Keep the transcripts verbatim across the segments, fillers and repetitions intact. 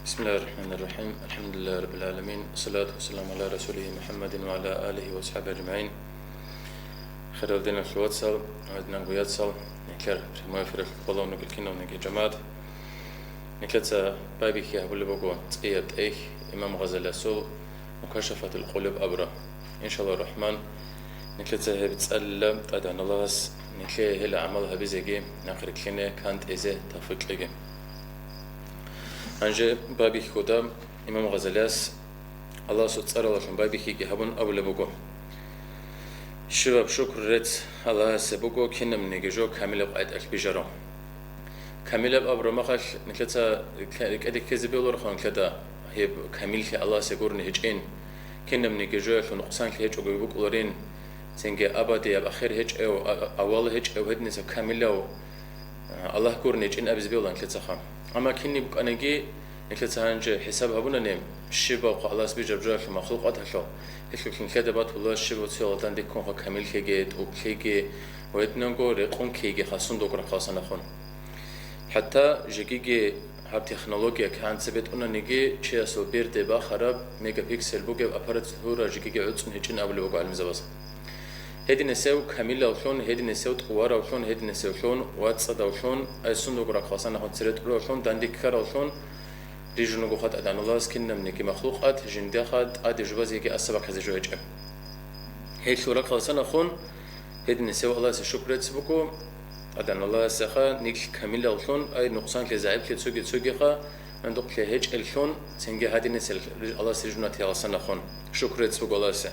بسم الله الرحمن الرحيم. الحمد لله رب العالمين. الصلاة والسلام على رسوله محمد وعلى آله وأصحابه أجمعين. Хирал диналъул вацал, гьадинанго яцал, нилъер прямой эфиралъ балагьун ругел киналниги жамагӀат. Нилъеца байбихьи гьабулеб буго цӀияб тӀехь имам Гъазалиясул Мукашафатул Къулуб абураб. Иншаллагь рахман, нилъеца гьеб цӀалила, ТӀадегӀан Аллагьас нилъее гьел гӀамал гьабизеги нахъ рилълъине кантӀизе тавфикъ кьеги. Гьанже байбихьуда имам Гъазалияс Аллагьасул цӀаралъун байбихьиги гьабун абулеб буго: «Щибаб шукру рецц Аллагьасе буго, кинабниги жо камилаб къагӀидалъ бижарав». Камилаб абураб мехалъ нилъеца рикӀкӀаде ккезе бегьуларо нилъеда гьеб камиллъи Аллагьасе гурони гьечӀин, кинабниги жоялъул нукъсанлъи гьечӀого букӀуларин, цинги абадияб ахир гьечӀев, а-, авал гьечӀев гьединаса камилав, а, Аллагь гурони гьечӀин абизе бегьула нилъецаха. Амма кинни букӀаниги, нилъеца гьанже хӀисаб гьабунани, щибаб хъа Аллагьас бижараб жоялъул махлукъаталъул, гьелъул нилъеда батула щибаб цоял дандеккунха камиллъиги, тӀубълъиги ва гьединанго рекъон ккейгиха сундулго рахъалъанахун. ХӀатта жегиги гьаб технология кигӀан цебетӀунаниги, чиясул берде бахараб мегапиксел бугеб аппаратура жегиги гӀуцӀун гьечӀин абулеб буго гӀалимзабаз. Гьединасев камилавлъун, гьединасев тӀуваравлъун, гьединасевлъун вацӀцӀадавлъун, ай сундулго рахъалъанахун цере тӀуравлъун, дандеккаравлъун рижун ругоха ТӀадегӀан Аллагьас кинабниги махлукъат, жиндиеха тӀаде жубазеги асабахъизе жо гьечӀеб. Гьелъул рахъалъанахун гьединасев Аллагьасе шукру рецц буго, ТӀадегӀан Аллагьасеха нилъ камилавлъун, ай нукъсанлъи, загӀиплъи цоги-цогиха гӀундухълъи гьечӀеллъун, цинги гьадинасел Аллагьас рижунатиялъанахун шукру рецц буго Аллагьасе.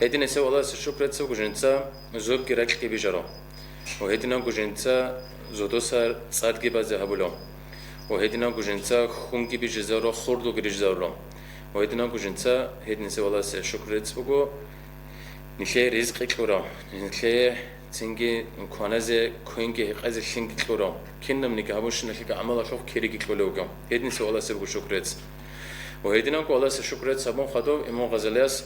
Гьединасев Аллагьасе шукру рецц буго жинца зобги ракьги бижарав. Ва гьединанго жинца зодоса цӀадги базе гьабулев. Ва гьединанго жинца хунги бижизарав, хурдуги рижизарав. Ва гьединанго жинца гьединасев Аллагьасе шукру рецц буго, нилъее ризкъи кьурав, нилъее цинги кваназе квенги гьекъезе лъинги кьурав, кинабниги гьабунщиналъеги гӀамалалъухъ кириги кьолев вугев. Гьединасев Аллагьасе буго шукру рецц. Ва гьединанго Аллагьасе шукру рецц гьабун хадув имам Гъазалияс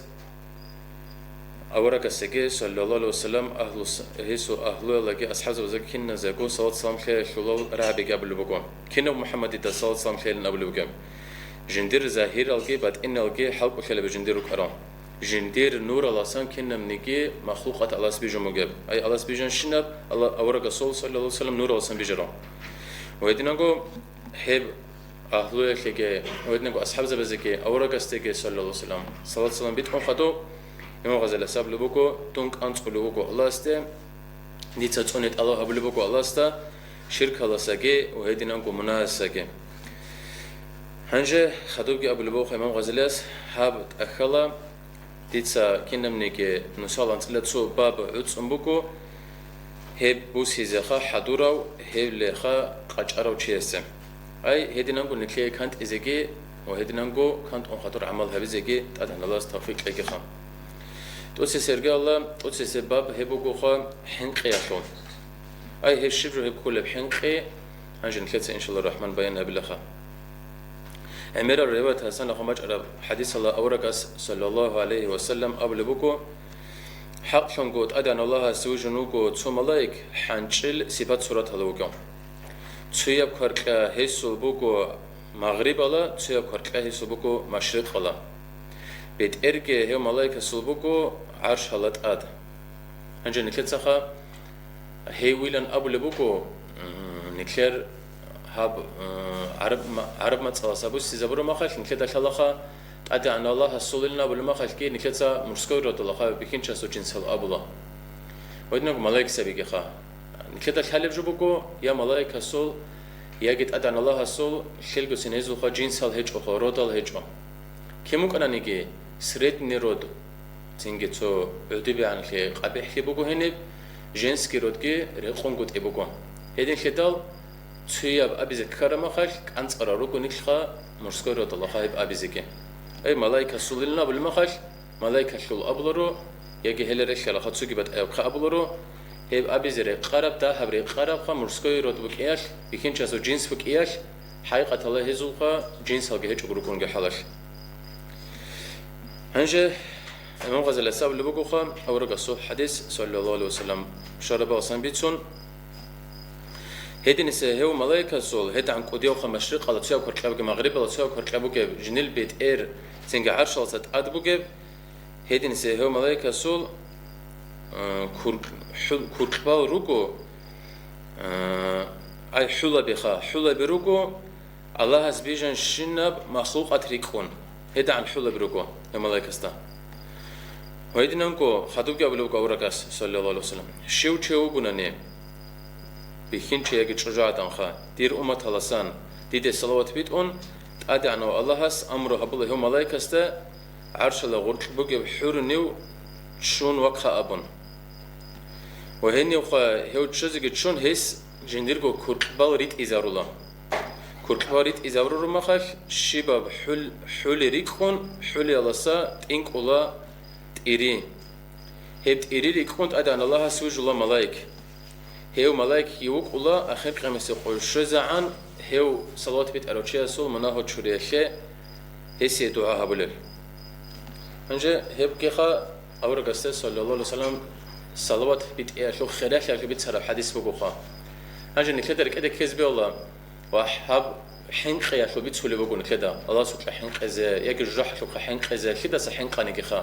аварагасеги, саллаллагьу гӀалайгьи ва саллам, агьлу с-, гьесул агьлуялдаги асхӀабзабаздаги киназего салат-салам лъеялъулал рагӀабиги абулеб буго. Кинав МухӀаммадида салат-салам лъеялин абулеб бугеб? Жиндир загьиралги батӀиналги хӀалкӀолъиялаби жиндир рукӀарал. Жиндир нураласан кинабниги махлукъат Аллагьас бижун бугеб. Ай Аллагьас бижанщинаб, Алла-, аварагасул, саллаллагьу гӀалайгьи ва саллам, нураласан бижарал. Ва гьединанго гьеб агьлуялъеги, ва гьединанго асхӀабзабазеги, аварагасдеги, саллаллагьу гӀалайгьи ва саллам, салат-салам битӀун хадув, имам Гъазалияс абулеб буго: «Дун кӀанцӀулев вуго Аллагьасде, дица цӀуне тӀалаб гьабулеб буго Аллагьасда ширкаласаги ва гьединанго мунагьасаги». Гьанже хадубги абулеб буго имам Гъазалияс: «Гьаб тӀахьала, дица кинабниги нусал анцӀила цо баб гӀуцӀун буго, гьеб бусизеха хӀадурав, гьеб леха къачӀарав чиясде. Ай, гьединанго нилъее кантӀизеги ва гьединанго кантӀун хадур гӀамал гьабизеги ТӀадегӀан Аллагьас тавфикъ кьегиха». ТӀоцесеб иргаялда, тӀоцесеб баб гьеб бугоха хӀинкъиялъул. Ай, гьеб щиб жо гьеб кколеб хӀинкъи, гьанже нилъеца, иншаллагь рахман, баян гьабилаха. ГӀемерал риваят гьасанахъ бачӀараб хӀадисалда аварагас, саллаллагьу гӀалайгьи ва саллам, абулеб буго: «ХӀакълъунго ТӀадегӀан Аллагьас вижун вуго цо малаик хӀанчӀил сипат-сураталда вугев. Цояб кваркьа гьесул буго магърибала, цояб кваркьа гьесул буго машрикъала. БетӀерги гьев малаикасул буго гӀарш гьала тӀад». Гьанже нилъецаха гьев вилан абулеб буго, м, нилъер гьаб, м, гӀараб ма-, гӀараб мацӀалас абуссизабураб махалъ, нилъеда лъалаха, ТӀадегӀан Аллагьасулилан абулеб махалъги, нилъеца мужской родалаха, бихьинчиясул жинсал абула. Гьединаб малаикзабигиха. Нилъеда лъалеб жо буго, я малаикасул, яги ТӀадегӀан Аллагьасул, лъелгоцин гьезулха жинсал гьечӀоха, родал гьечӀо. Кин вукӀананиги, средний род, цинги цо гӀодобегӀанлъи къабихӀлъи буго гьениб, женский родги рекъонгутӀи буго. Гьединлъидал цояб абизе ккараб махалъ кӀанцӀарал руго нилъха мужской родалаха гьеб абизеги. Ай, малаикасулилан абулеб махалъ, малаикалъул абуларо, яги гьеле релълъаралха цоги батӀаяб хъа абуларо, гьеб абизе рекъараб, дагьаб рекъарабха мужской род букӀиялъ, бихьинчиясул жинс букӀиялъ, хӀакъикъаталда гьезулха жинсалги гьечӀого рукӀунги хӀалалъ. Гьанже имам Гъазалияс абулеб бугоха, аварагасул хӀадис, саллаллагьу гӀалайгьи ва саллам, шарабалсан бицун: Гьединлъидал гьев малаикасул, гьедигӀан кӀудиявха машрикъала цояб кваркьаб бугеб, магърибала цояб кваркьаб бугеб, жинил бетӀер цинги гӀаршалдаса тӀад бугеб, гьединлъидал гьев малаикасул, а, кур-, хӀул-, куркьбал руго, а, ай, хӀулабиха, хӀулаби руго, Аллагьас бижанщинаб махлукъат рикӀкӀун, гьедигӀан хӀулаби руго гьев малаикасда. Гьединанго хадубги абулеб буго аварагас, саллаллагьу гӀалайгьи вассалам, щив чи вугонани, бихьинчи яги чӀужугӀаданха, дир умматаласан диде салават битӀун, ТӀадегӀанав Аллагьас амру гьабула гьев малаикасда гӀаршала гъоркь бугеб хӀурунив ччун вахъа абун. Ва гьенивха гьев ччезеги ччун, гьес жиндирго куркьбал ритӀизарула. Куркьбал ритӀизарураб мехалъ, щибаб хӀул-, хӀули рикӀкӀун, хӀулиялдаса тӀинкӀула тӀири. Гьеб тӀири рикӀкӀун ТӀадегӀан Аллагьас вижула малаик. Гьев малаикги вукӀула ахир къиямасеб къо щвезегӀан гьев салават битӀарав чиясул мунагьал чуриялъе гьесие дугӀа гьабулел. Гьанже гьебгиха аварагасде, саллаллагьу гӀалайгьи вассалам, салават битӀиялъул хиралъиялъул бицараб хӀадис бугоха. Гьанже нилъеда рекӀеде ккезе бегьула, ва гьаб хӀинкъиялъул бицулеб буго нилъеда, Аллагьасукьа хӀинкъизе яги жужахӀалъухъа хӀинкъизе, лъидаса хӀинкъанигиха.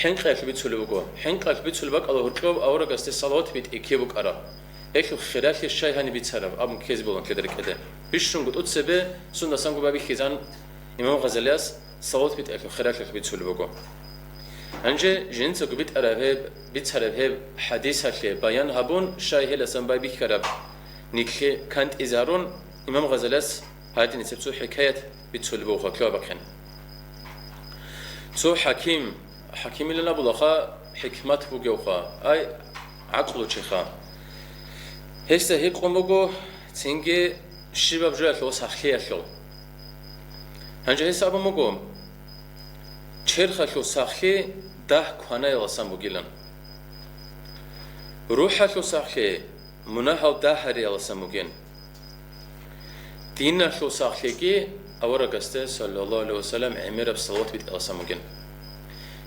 ХӀинкъиялъул бицулеб буго. ХӀинкъиялъул бицулеб бакӀалда гьоркьоб аварагасде салават битӀи ккеб букӀараб. Гьелъул хиралъи щай гьаниб бицараб абун ккезе бегьула нилъеда рекӀеде. Бищунго тӀоцебе сундасанго байбихьизан имам Гъазалияс салават битӀиялъул хиралъиялъул бицулеб буго. Гьанже жинцаго битӀараб гьеб, бицараб гьеб хӀадисалъе баян гьабун, щай гьеласан байбихьараб нилъ кантӀизарун, имам Гъазалияс гьадинаб цебе цо хӀикаят бицулеб буго лъугьа-бахъин. Цо хӀаким, хӀакимилан абулаха, хӀикмат бугевха, ай, гӀакълу чиха. Гьесда гьикъун буго, цинги щибаб жоялъул сахлъиялъул. Гьанже гьес абун буго, черхалъул сахлъи дагь кванаяласан бугилан. РухӀалъул сахлъи мунагьал дагь гьарияласан бугин. Диналъул сахлъиги аварагасде, саллаллагьу гӀалайгьи вассалам, гӀемераб салават битӀияласан бугин.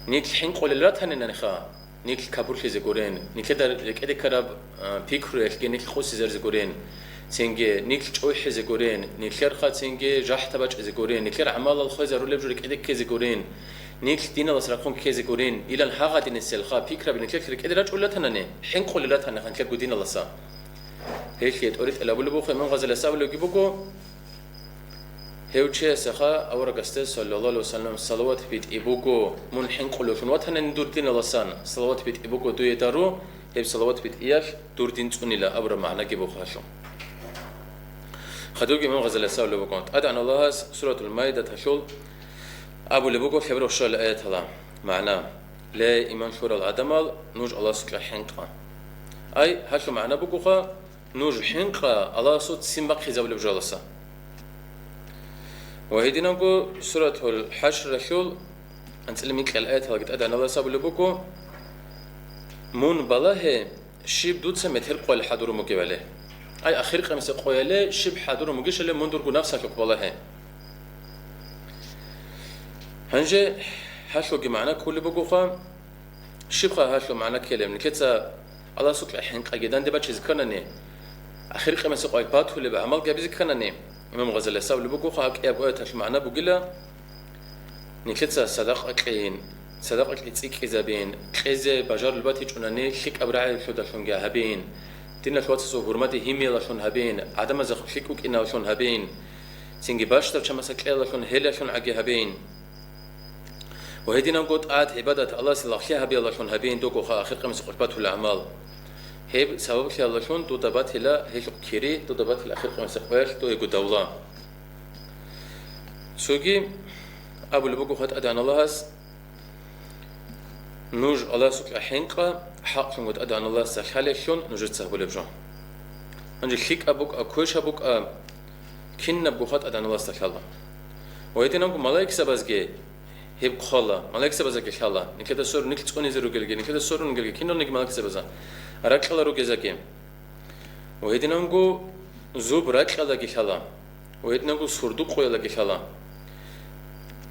Нилъ хӀинкъулел ратанинаниха, нилъ капурлъизе гурин, нилъеда рекӀеде ккараб, а, пикруялъги нилъ къосизаризе гурин, цинги нилъ чӀухӀизе гурин, нилъерха цинги жахӀда бачӀизе гурин, нилъер гӀамалал хвезарулеб жо рекӀеде ккезе гурин, нилъ диналас рахъун ккезе гурин, илан гьагъадинисел ха пикраби нилъелъ рекӀеде рачӀулел ратанани, хӀинкъулел ратаниха нилъерго диналаса. Гьелъие тӀоритӀел абулеб буго, имам Гъазалияс абулебги буго, гьев чиясаха аварагасде, саллаллагьу гӀалайгьи вассалам, салават битӀи буго, мун хӀинкъулевлъун ватанани дур диналасан, салават битӀи буго дуе дару, гьеб салават битӀиялъ дур дин цӀунила абураб магӀнаги буго гьалъул. Хадубги имам Гъазалияс абулеб буго, ТӀадегӀан Аллагьас Суратул Майдаталъул абулеб буго лъеберго щуялъ аятала магӀна: «Ле, иман лъурал гӀадамал, нуж Аллагьасукьа хӀинкъа». Ай, гьалъул магӀна бугоха, нуж хӀинкъа Аллагьасул ццин бахъизабулеб жояласа. Ва гьединанго Суратул ХӀашралъул анцӀила микьал аяталги ТӀадегӀан Аллагьас абулеб буго: «Мун балагье, щиб дуца метер къоялъ хӀадурун бугебали. Ай, ахир къиямасеб къоялъе щиб хӀадурун бугищали мун дурго нафсалъухъ балагье». Гьанже гьалъулги магӀна кколеб бугоха, щибха гьалъул магӀна ккелеб, нилъеца Аллагьасукьа хӀинкъаги данде бачизе кканани, ахир къиямасеб къоялъ батулеб гӀамалги гьабизе кканани, имам Гъазалияс абулеб бугоха, гьаб кӀиябго аяталъул магӀна бугила, нилъеца садакъа кьейин, садакъа кьи-, цӀикӀкӀизабейин, кьезе бажарулеб батичӀунани лъикӀаб рагӀилалъудалъунги гьабейин, диналъ вацасул гьурмаде гьимиялалъун гьабейин, гӀадамазда лъикӀ букӀиналъун гьабейин, цинги бащдаб чамасда кьеялалъун гьелалъун гӀаги гьабейин. Ва гьединанго тӀагӀат-гӀибадат Аллагьасе лагълъи гьабиялалъун гьабейин догоха ахир къиямасеб къоялъ батулел гӀамал. Гьеб сабаблъиялалъун дуда батила гьелъухъ кири, дуда батила ахир къиямасеб къоялъ дуего давла. Цоги абулеб бугоха ТӀадегӀан Аллагьас: «Нуж Аллагьасукьа хӀинкъа, хӀакълъунго ТӀадегӀан Аллагьасда лъалеллъун нужеца гьабулеб жо». Гьанже лъикӀаб букӀа, квешаб букӀа, кинабгоха ТӀадегӀан Аллагьасда лъала. Ва гьединанго малаикзабазги гьеб хъвала, малаикзабаздаги лъала, нилъеда сорун нилъ цӀунизе ругелги, нилъеда сорун ругелги киналниги малаикзабазда, ракьалда ругездаги. Ва гьединанго зоб ракьалдаги лъала, ва гьединанго сордо къоялдаги лъала.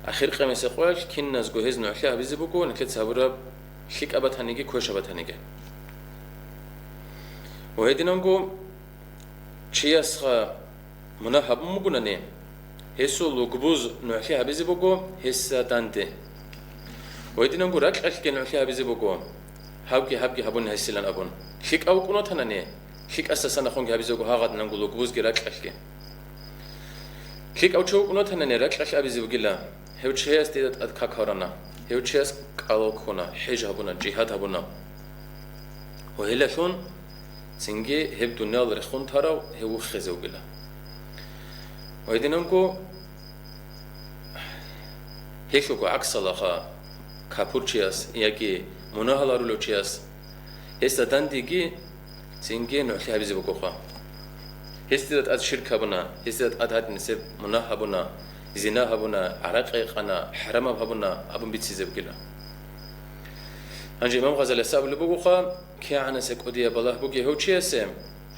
Ахир къиямасеб къоялъ киназго гьез нугӀлъи гьабизе буго нилъеца гьабураб лъикӀаб батаниги, квешаб батаниги. Ва гьединанго Чиясха мунагь гьабун бугунани, гьесул лугбуз нугӀлъи гьабизе буго гьесда данде. Ва гьединанго ракьалъги нугӀлъи гьабизе буго, гьабги-гьабги гьабун гьесилан абун. ЛъикӀав вукӀун ватанани, лъикӀасда санахъунги гьабизе буго гьагъадинанго лугбузги ракьалъги. ЛъикӀав чи вукӀун ватанани, ракьалъ абизе бугила: «Гьев чияс дида тӀад как гьарана, гьев чияс кӀалал ккуна, хӀеж гьабуна, жигьад гьабуна». Ва гьелалъун цинги гьеб дуниял рехун тарав гьев вуххизе вугила. Ва гьединанго гьелъулго гӀаксалаха, капурчияс яги мунагьал гьарулев чияс, гьесда дандеги цинги нугӀлъи гьабизе бугоха. Гьесда тӀад ширк гьабуна, гьесда тӀад гьадинаб мунагь гьабуна, зина гьабуна, гӀаракь гьекъана, хӀарамаб гьабуна абун бицизе бугила. Гьанже имам Гъазалияс абулеб бугоха, кигӀанасеб кӀудияб балагь бугеб гьев чиясе,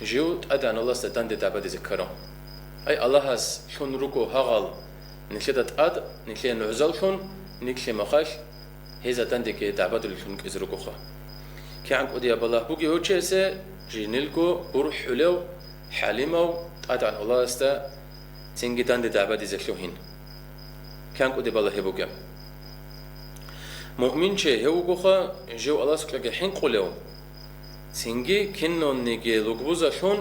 жив ТӀадегӀан Аллагьасда данде дагӀбадизе ккарав. Ай, Аллагьас лъун руго гьагъал нилъеда тӀад, нилъее нугӀзаллъун, нилъее махалъ гьезда дандеги дагӀбадулеллъун кӀизе ругоха. КигӀан кӀудияб балагь бугеб гьев чиясе, жинилго бурхӀулев, хӀалимав, ТӀадегӀан Аллагьасда цинги данде дагӀбадизе лъугьин. КигӀан кӀудияб балагь гьеб бугеб. Муъминчи гьев вугоха, жив Аллагьасукьаги хӀинкъулев, цинги кинавниги лугбузалъун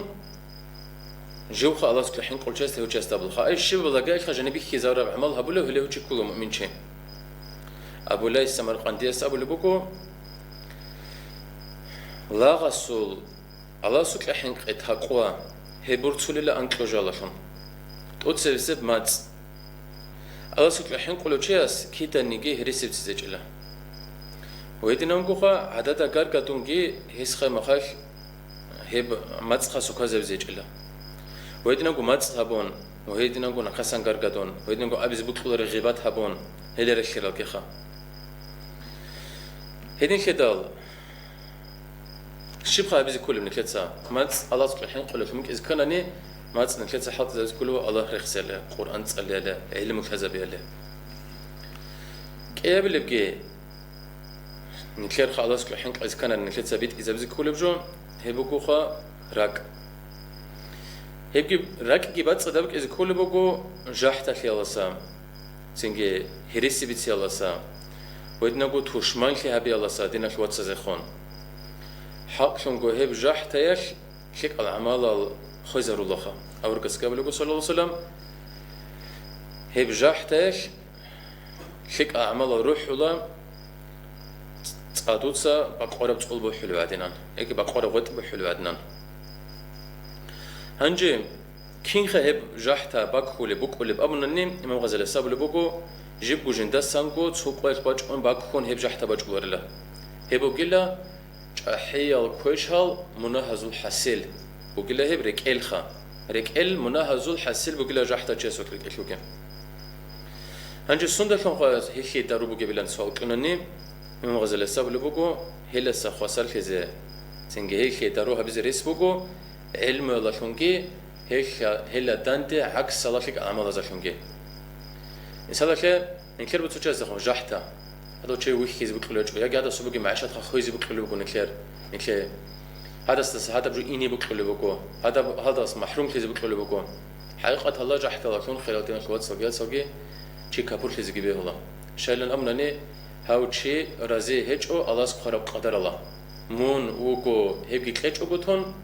живха Аллагьасукьа хӀинкъулев чияс гьев чиясда абулаха. Ай, щиб лагаилха жаниб бихьизараб гӀамал гьабулев гьелев чи ккола муъминчи. Абу Лайс Самаркъандияс абулеб буго, лагъасул Аллагьасукьа хӀинкъи, такъва, гьеб бурцулила анкьго жалалъун. ТӀоцебесеб мацӀ. Аллагьасукьа хӀинкъулев чияс киданиги гьересизе бицинчӀила. Ва гьединавгоха гӀадада гаргадунги гьесухъе махалъ гьеб мацӀха суказе бицинчӀила. Ва гьединавго мацӀ гьабун, ва гьединавго нахъасан гаргадун, ва гьединавго абизе бокьулареб гъибат гьабун, гьеле релълъаралгеха. Гьединлъидал Щибха абизе кколеб нилъеца? МацӀ Аллагьасукьа хӀинкъулев мукӀизе кканани, мацӀ нилъеца хӀалтӀизабизе кколев Аллагь рехсеялъе, Къуръан цӀалиялъе, гӀилму лъазабиялъе. КӀиабилебги, нилъерха Аллагьасукьа хӀинкъизе кканани нилъеца битӀизабизе кколеб жо, гьеб бугоха ракӀ. Гьебги ракӀги бацӀцӀадаб букӀизе кколеб буго жахӀдалъиялдаса, цинги гьереси бициялдаса, ва гьединабго тушманлъи гьабиялдаса диналъ вацазехун. ХӀакълъунго гьеб жахӀдаялъ лъикӀал гӀамалал хвезарулаха. Аварагас абулеб буго, саллаллагьу гӀалайгьи вассалам, гьеб жахӀдаялъ лъикӀал гӀамалал рухӀула цӀадуца бакъвараб цӀул бухӀулеб гӀадинан, яги бакъвараб гъветӀ бухӀулеб гӀадинан. Гьанже кинха гьеб жахӀда баккулеб букӀулеб абунани, имам Гъазалияс абулеб буго, жибго жиндасанго цо къоялъ бачӀун баккун гьеб жахӀда бачӀуларила. Гьеб бугила чӀахӀиял квешал мунагьазул хӀасил, бугила гьеб рекӀелха. РекӀел мунагьазул хӀасил бугила жахӀдачиясухъ рекӀелъуге. Гьанже сундалъунха гьелъие дару бугебилан суал кьунани, имам Гъазалияс абулеб буго, гьелдаса хвасарлъизе, цинги гьелъие дару гьабизе рес буго, гӀелмуялалъунги, гьелъа-, гьелда данде гӀаксалалъи гӀамалазалъунги. Мисалалъе, нилъер буцучиясдехун жахӀда, гьадав чи вихьизе букӀулев гьечӀо, яги гьадасул бугеб магӀишатха хвезе букӀулев буго нилъер, нилъее. Гьадасдаса гьадаб жо ине букӀулеб буго, гьадаб, гьадас махӀрумлъизе букӀулеб буго. ХӀакъикъаталда жахӀдалалъун, хириял диналъул вацалги яцалги, чи капурлъизеги бегьула. Щайилан абунани, гьав чи рази гьечӀо Аллагьас хъвараб къадаралда. Мун вуго гьебги кьечӀого тун,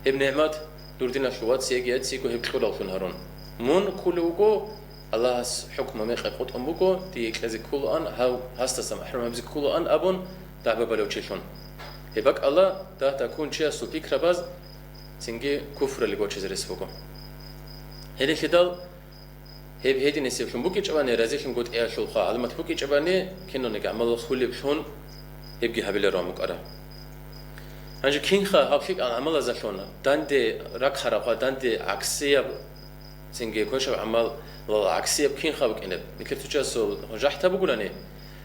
гьеб нигӀмат, дур диналъул вацги яцги гьеб кьураллъун гьарун. Мун кколев вуго, Аллагьас хӀукму мекъи къотӀун буго, дие кьезе кколаан, гьав гьасдаса махӀрум гьабизе кколаан абун дагӀба балев чилъун. Гьеб бакӀалда дагь-дагьккун чиясул пикрабаз цинги куфралде гочизе рес буго. Гьединлъидал гьеб гьединасеблъун букӀинчӀебани, разилъун гутӀиялъулха гӀаламат букӀинчӀебани, кинавниги гӀамал хулеблъун гьебги гьабиларо букӀара. Гьанже кинха гьаб лъикӀал гӀамалазалъун данде рахъарабха, данде гӀаксияб, цинги квешаб гӀамалал гӀаксияб кинха букӀинеб? Нилъер цо чиясул жахӀда бугунани,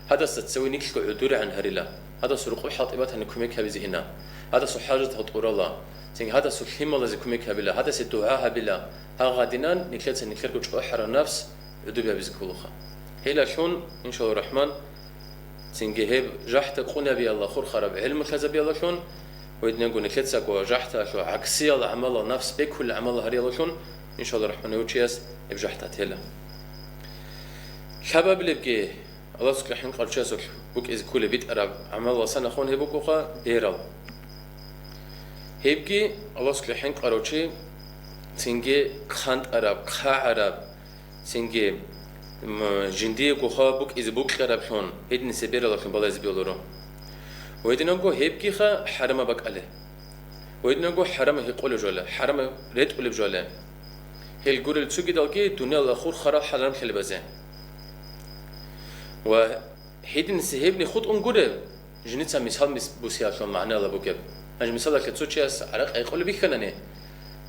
гьадасда цеве нилъго гӀодорегӀан гьарила, гьадасул рукъоб хӀалтӀи батани кумек гьабизе ина, гьадасул хӀажат гьатӀурала, цинги гьадасул лъималазе кумек гьабила, гьадасе дугӀа гьабила, гьагъадинан нилъеца нилъерго чӀухӀараб напс гӀодобе гьабизе кколаха. Гьелалъун, иншаллагьу рахӀман, цинги гьеб жахӀда къунабиялда хурхараб гӀелму лъазабиялдалъун, Гьединго нилъецаго жахӀдалъул гӀаксиял гӀамалал, нафс бекулел гӀамал гьариялалъун, иншалла рахман, гьев чияс гьеб жахӀда тела. Лъабабилебги Аллагьасукьа хӀинкъарав чиясулъ букӀизе кколеб битӀараб гӀамал ва санахун гьеб букӀуха берал. Гьебги Аллагьасукьа хӀинкъарав чи цинги хъантӀараб, хъагӀараб, цинги, м, жиндиего хва букӀизе букьараблъун гьединисеб бералалъун балагьизе бегьуларо. Ва гьединанго гьебгиха хӀарамаб бакӀале. Ва гьединанго хӀарамаб гьекъолеб жола, хӀарамаб ретӀулеб жола. Гьел гурел цогидалги дунияла хурхарал хӀарамлъалебазе. Ва гьединлъи гьебни хутӀун гуреб, жинца мисал мис-, бусиялъул магӀнала бугеб. Гьанже мисалалъе цо чияс гӀаракь гьекъолеб бихьанани,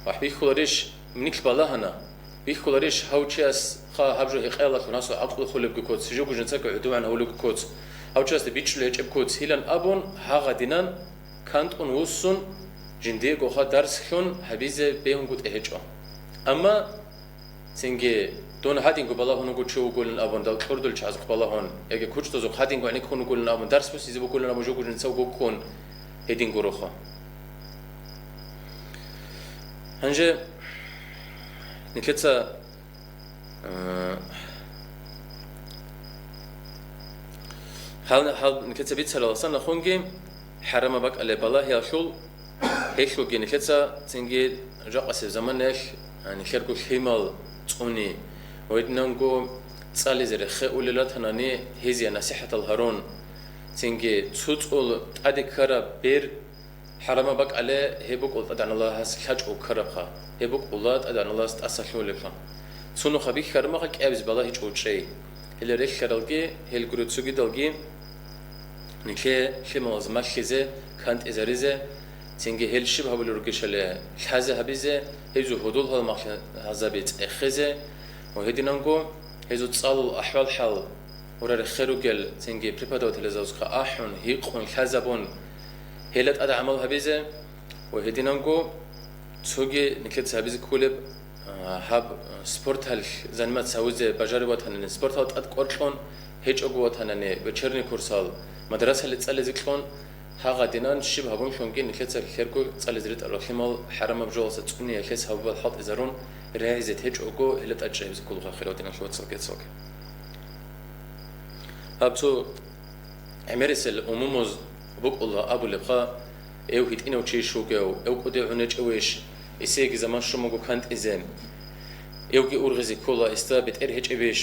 вахӀ, бихьуларищ, нилъ балагьана, бихьуларищ гьав чиясха гьаб жо гьекъеялъул гьасул гӀакълу холебги куц, жого жинцаго гӀодовегӀан гьавулебги куц, гьав чиясда бичӀчӀулеб гьечӀеб куц, гьилан абун, гьагъадинан кантӀун вуссун, жиндиего хва дарс лъун гьабизе бегьунгутӀи гьечӀо. Амма цинги, дун гьадинго балагьун вуго чи вугулин абун, дал кьурдул чагӀазухъ балагьун, яги кучӀдузухъ гьадинго гӀенеккун вугулин абун, дарс бусизе бугулин абун, жугу жинцав гуккун, гьедин гурохъо. Гьанже нилъеца, э, гьал, гьал нилъеца бицараласан нахунги хӀарамаб бакӀалеб балагьиялъул, гьелъулги нилъеца цинги жакъасеб заманаялъ, а, нилъерго лъимал цӀуни ва гьединанго цӀализе рехе улел ратанани, гьезие насихӀатал гьарун, цинги цо цӀул тӀаде ккараб бер хӀарамаб бакӀале, гьеб букӀула ТӀадегӀан Аллагьас лъачӀого ккарабха, гьеб букӀула ТӀадегӀан Аллагьас тӀасалъугьулеблъун. Цо нухъа бихьараб мехалъ кӀиабизе балагьичӀого чӀей. Гьеле релълъаралги, гьел гурел цогидалги, нилъее лъималаз малъизе, кантӀизаризе, цинги гьел щиб гьабулел ругищали лъазе гьабизе, гьезул гьудул-гьалмагълъи гьазаби цӀехезе ва гьединанго гьезул цӀалул ахӀвал-хӀал, гьура рехе ругел, цинги преподавателазухъа ахӀун, гьикъун, лъазабун, гьела тӀад гӀамал гьабизе ва гьединанго цоги нилъеца гьабизе кколеб, а, гьаб, а, спорталъ заниматься гьавизе бажарив ватанани, спортал тӀад кӀвар кьун гьечӀого ватанани, вечерний курсал, мадрасалде цӀализе кьун, гьагъадинан щиб гьабунлъунги нилъеца лъерго цӀализе ритӀарал лъимал хӀарамаб жоялдаса цӀуниялъе сабабал хӀалтӀизарун рагӀизе течӀого, гьела тӀад чӀезабизе кколаха, хириял динул вацал, бецалги. Гьаб цо гӀемерисел умумуз букӀула абулебха, эв гьитӀинав чийищ вугев, эв кӀудияв гӀун гьечӀевищ, эсееги заман щун буго кантӀизе, эвги ургъизе ккола, эсда бетӀер гьечӀебищ,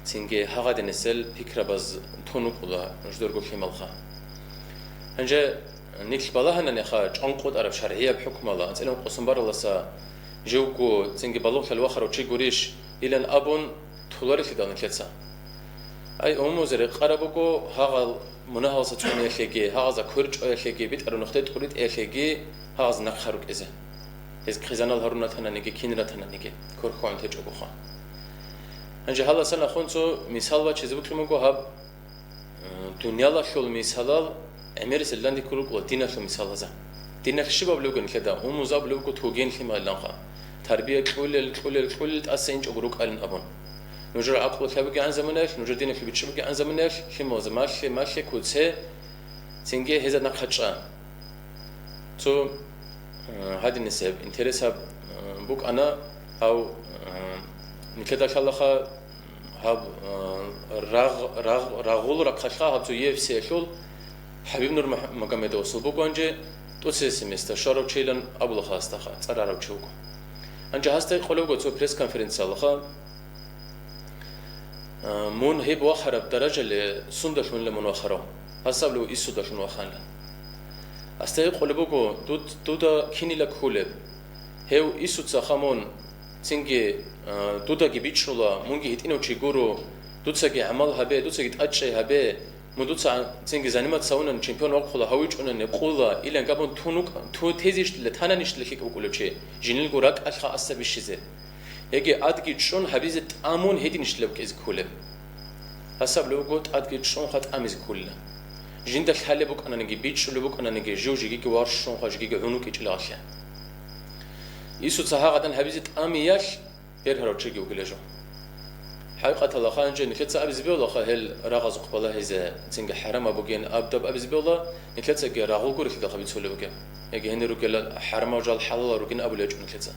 цинги гьагъадинисел пикрабаз тун вукӀула нуж дурго лъималха. Гьанже нилъ балагьананиха чӀван къотӀараб шаргӀияб хӀукмала, анцӀила ункъо сон баралдаса живго цинги балугълъиялде вахарав чи гурищ, илан абун, толарелъидал нилъеца. Ай, умумузе рекъараб буго гьагъал мунагьалдаса цӀуниялъеги, гьагъазда квер чӀваялъеги, битӀараб нухде тӀуритӀиялъеги гьагъаз нахъа рукӀизе. Гьез хъизанал гьарун ратананиги, кин ратананиги, квер хьван течӀогоха. Гьанже гьаласан ахун цо мисал бачизе букӀин буго гьаб. Э, дуниялалъул мисалал гӀемерисел данде ккурукӀула диналъул мисалаза. Диналъ щиб абулеб буго нилъеда? Умумуз абулеб буго тугенлъи маланха. Тарбия кьулел, кьулел, кьулел тӀаса инчӀого рукӀалин абун. Нужер гӀакълу лъабигигӀан заманаялъ, нужер диналъул бичӀчӀи бугигӀан заманаялъ, лъималаза малъе, малъе, куце, цинги гьезда нахъа чӀа. Цо, э, гьадинисеб, интересаб, э, букӀана, гьав, э, нилъеда лъалаха, Гьаб, а, рагъ-, рагъ-, рагъул рахъалъа гьаб цо Ю Эф Си-ялъул ХӀабиб Нурмагомедовасул буго гьанже тӀоцесеб места щварав чилан абулаха гьасдаха, цӀар гьарав чи вуго. Гьанже гьасда гьикъулеб буго цо пресс-конференциялаха, а, мун гьеб вахараб даражале сундалъунила мун вахарав? Гьас абулеб, Исудалъун ваханила. Гьасда гьикъулеб буго, дуд-, дуда кинила кколеб? Гьев Исуца хамун, цинги, а, дудаги бичӀчӀула, мунги гьитӀинав чи гуро, дуцаги гӀамал гьабе, дуцаги тӀадчӀей гьабе, мун дуца цинги заниматься гьавунани, чемпион вахъула, гьавичӀунани къула, илан габун тун вукӀа-, ту-, тезищтила, тананищтила лъикӀ вукӀулев чи, жинилго ракӀалъха аса бищизе. Яги адги чӀун гьабизе тӀамун гьединищтила букӀизе кколеб. Гьасаб луго тӀадги чӀунха тӀамизе кколила. Жинда лъалеб букӀананиги, бичӀчӀулеб букӀананиги, жив жигиги варшунха, жигиги гӀунукӀичӀила гьалъе. Исуца гьагъадан гьабизе тӀамиялъ бергьарав чиги вугила жо. ХӀакъикъаталда, ханже нилъеца абизе бегьулаха гьел рагъазухъ балагьизе, цинги хӀарамаб бугин абдаб абизе бегьула, нилъецаги рагъул гурелъидалха бицулеб бугеб. Яги гьенир ругела хӀарамал жал хӀалалал ругин абулеб гьечӀо нилъеца.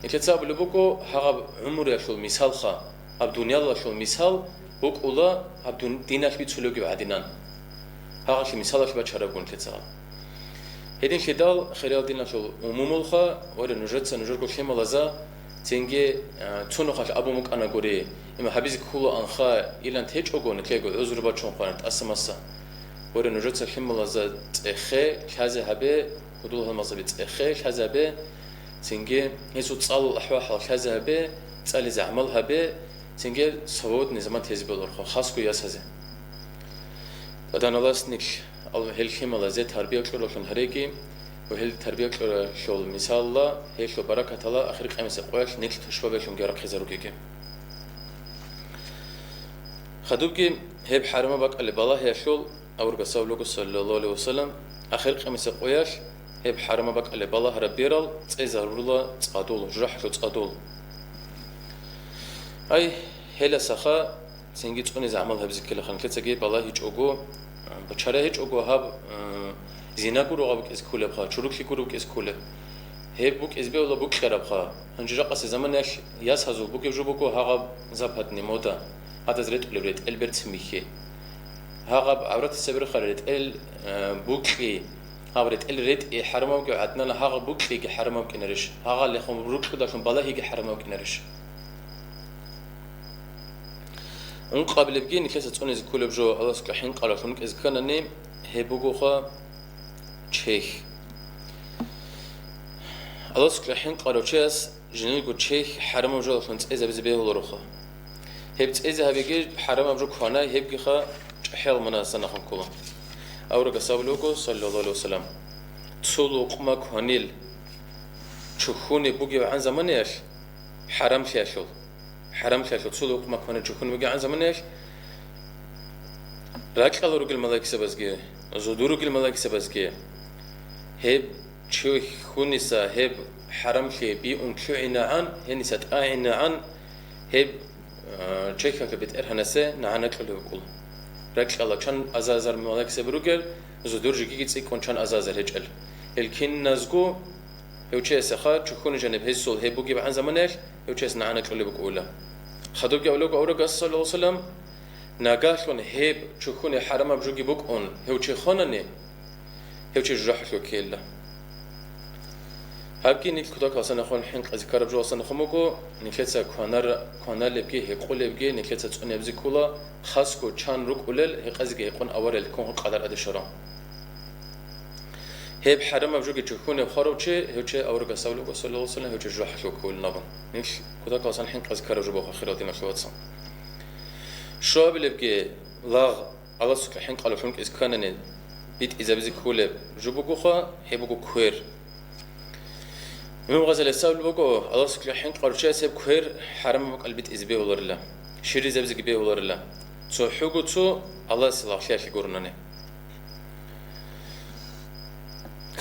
Нилъеца абулеб буго, гьагъаб гӀумруялъул мисалха, гьаб дуниялалъул мисал букӀула гьаб дун-, диналъ бицулебги гӀадинан. Гьагъалъе мисалалъе бачараб гун нилъеца. Гьединлъидал, хириял диналъул умумулха, варе нужеца, нужерго лъималаза, цинги, а, цо нухалъ абун букӀанагури, имма гьабизе кколаанха, илан течӀого, нилъего гӀузру бачун хъвана тӀаса-маса. Варе нужеца лъималаза цӀехе, лъазе гьабе, гьудул-гьалмагъзаби цӀехе, лъазе гьабе, цинги гьесул цӀалул ахӀвал-хӀал лъазе гьабе, цӀализе гӀамал гьабе, цинги свободный заман тезе болорха, хасго ясазе. Даданалас нилъ ал-, гьел лъималазе тарбия кьураллъун гьареги, ва гьел тарбия кьуралъул мисалла, гьелъул баракатала ахир къемиса къоялъ нилъ тушбабелъунги рахъизаругеги. Хадубги гьеб хӀарамаб бакӀалеб балагьиялъул аварагас абулего, саллаллагьу гӀалайгьи вассалам, ахир къемиса къоялъ гьеб хӀарамаб бакӀалеб балагьараб берал цӀезарула цӀадул, жужахӀалъул цӀадул. Ай, гьеласаха цинги цӀунизе гӀамал гьабизе ккелаха нилъецаги балагьичӀого, а, чара гьечӀого гьаб, а, зина гуро гьаб букӀизе кколебха, чорокли гуро букӀизе кколеб. Гьеб букӀизе бегьула букьарабха. Гьанже жакъасе заманаялъ ясазул бугеб жо буго гьагъаб западный мода, гьадаз ретӀулеб ретӀел берцин бихьи. Гьагъаб гӀавратиса берхъараб ретӀел, а, букьи, гьаб ретӀел ретӀи хӀарамавги гӀаднана, гьагъаб букьиги хӀарамав кӀинарищ? Гьагъалехун рукьудалъун балагьиги хӀарамав кӀинарищ? Ункъабилебги нилъеца цӀунизе кколеб жо Аллагьасукьа хӀинкъаралъун кӀезе кканани, гьеб бугоха чехь. Аллагьасукьа хӀинкъарав чияс жиндирго чехь хӀарамаб жалалъун цӀезабизе бегьулароха. Гьеб цӀезе гьабиги хӀарамаб жо кванай, гьебгиха чӀахӀиял манасанахъун ккола. Аварагас абулеб буго, саллаллагьу гӀалайгьи вассалам, цо лукъма кванил чухьунеб бугебгӀан заманаялъ хӀарамлъиялъул. ХӀарамлъиялъул цо лукъма кванил чухьунеб бугебгӀан заманаялъ, ракьалал ругел малаикзабазги, зодур ругел малаикзабазги, гьеб чухьуниса гьеб хӀарамлъи биун лъугӀинагӀан, гьениса тӀагӀинагӀан, гьеб, а, чехьалъул бетӀергьанасе нагӀана кьолеб букӀула. Ракьалда чан азар-азар малаикзаби ругел, зодур жигиги цӀикӀкӀун чан азар-азар гьечӀел. Гьел киназго гьев чиясаха чухьуни жаниб гьесул гьеб бугебгӀан заманаялъ гьев чияс нагӀана кьолеб букӀула. Хадубги абулеб буго аварагас, саллаллагьу гӀалайгьи вассалам, нагагьлъун гьеб чухьуни хӀарамаб жоги букӀун гьев чи хванани, гьев чи жужахӀалъув ккела. Гьабги нилъ кутакалсанахъун хӀинкъизе ккараб жоялсанахъун буго, нилъеца кванар-, кваналебги, гьекъолебги, нилъеца цӀунебзи ккола, хасго чан рукӀулел, гьекъезеги гьекъон аварел ккун къадар адишарал. Гьеб хӀарамаб жоги чухьунеб хварав чи, гьев чи аварагас абулеб буго, саллаллагьу гӀалайгьи вассалам, гьев чи жужахӀалъув кколин абун. Нилъ кутакалсан хӀинкъизе ккараб жо буго, хириял диналъул вацал. Щуабилебги лагъ Аллагьасукьа хӀинкъаралъун кӀезе кканани битӀизабизе кколеб жо бугоха, гьеб буго квер. Имам Гъазалияс абулеб буго, Аллагьасукьа хӀинкъарав чияс гьеб квер хӀарамаб бакӀал битӀизе бегьуларила, щиризабизеги бегьуларила, цохӀого цо Аллагьасе лагълъиялъе гуронани.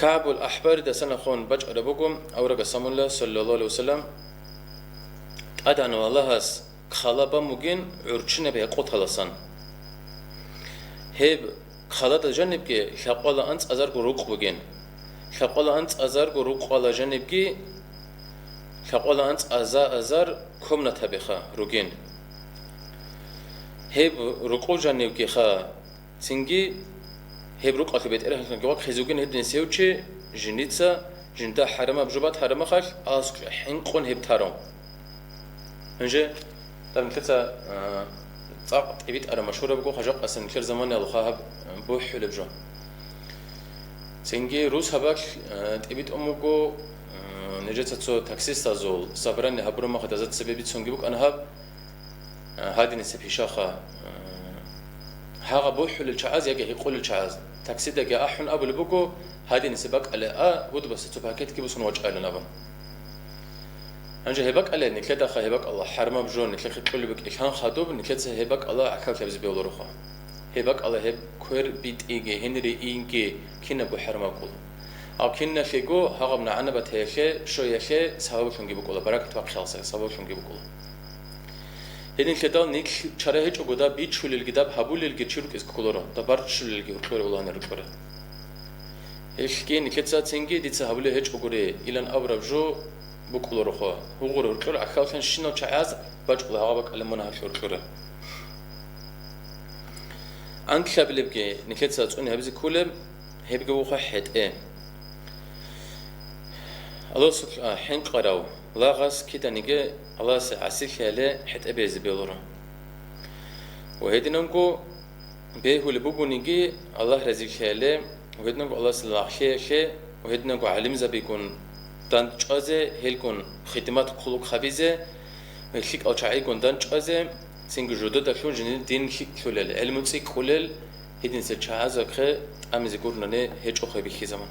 КагӀбул АхӀбаридасан ахун бачӀараб буго, аварагас абуна, саллаллагьу гӀалайгьи вассалам, ТӀадегӀанав Аллагьас хъала бан бугин гӀурччинаб гьекъоталасан. Гьеб хъалада жанибги лъакъвала анцӀазарго рукъ бугин. Лъакъвала анцӀазарго рукъала жанибги лъакъвала анцӀаза-, азар комнатабиха ругин. Гьеб рукъул жанивгиха, цинги гьеб рукъалъул бетӀергьанлъунги вахъизе вугин гьединисев чи, жинца жинда хӀарамаб жо батараб мехалъ, Аллагьасукьа хӀинкъун гьеб тарав. Гьанже даб нилъеца, а, цӀакъ тӀибитӀараб машгьураб буго, хажакъасан нилъер заманаялъ гьаб, а, бухӀулеб жо. Цинги рус гьабалъ, а, тӀибитӀун буго, а, нижеца цо таксистазул собрание гьабураб мехалъ дазда цебе бицунги букӀана гьаб, а, гьадинисеб пишаха, а, гьагъа бухӀулел чагӀаз яги гьекъолел чагӀаз. Таксидаги ахӀун абулеб буго, гьадинисеб бакӀале а, гьудбасе цо пакетги босун вачӀайилан абун. Гьанже гьеб бакӀале, нилъедаха гьеб бакӀалда хӀарамаб жо нилъехъе кьолеб букӀин хадуб, нилъеца гьеб бакӀалда гӀахьаллъи гьабизе бегьулароха. Гьеб бакӀалда гьеб квер битӀиги, гьенире инги кинабго хӀарамаб ккола. Гьаб киналъего гьагъаб нагӀана батаялъе, щоялъе сабаблъунги букӀула, баракат бахъиялъе сабаблъунги букӀула. Гьединлъидал нилъ чара гьечӀого даб бичулелги, даб гьабулелги чи рукӀизе кколаро, даб барччулелги гьоркьоре улани рукӀоре. Гьелъги нилъеца цинги дица гьабулеб гьечӀогури, илан абураб жо букӀулароха. Гьугъур гьоркьор гӀахьаллъан щинал чагӀаз бачӀула гьагъа бакӀалда мун гьалъ гьоркьора. Анкьабилебги нилъеца цӀуне гьабизе кколеб, гьебги вуха хӀетӀе. Аллагьасул, а, хӀинкъарав лагъас киданиги Аллагьасе гӀасилъияле хӀетӀе безе белура. Ва гьединанго бегьулеб бугониги Аллагь разилъияле, ва гьединанго Аллагьасул лагълъиялъе, ва гьединанго гӀалимзабигун дандчӀвазе, гьелгун хидмат хъулухъ гьабизе, ва лъикӀал чагӀигун дандчӀвазе, цинги жидедалъун жиндир дин лъикӀлъулел, гӀелму цӀикӀкӀулел, гьединса чагӀазухъе тӀамизе гурони гьечӀохъе бихьизабун.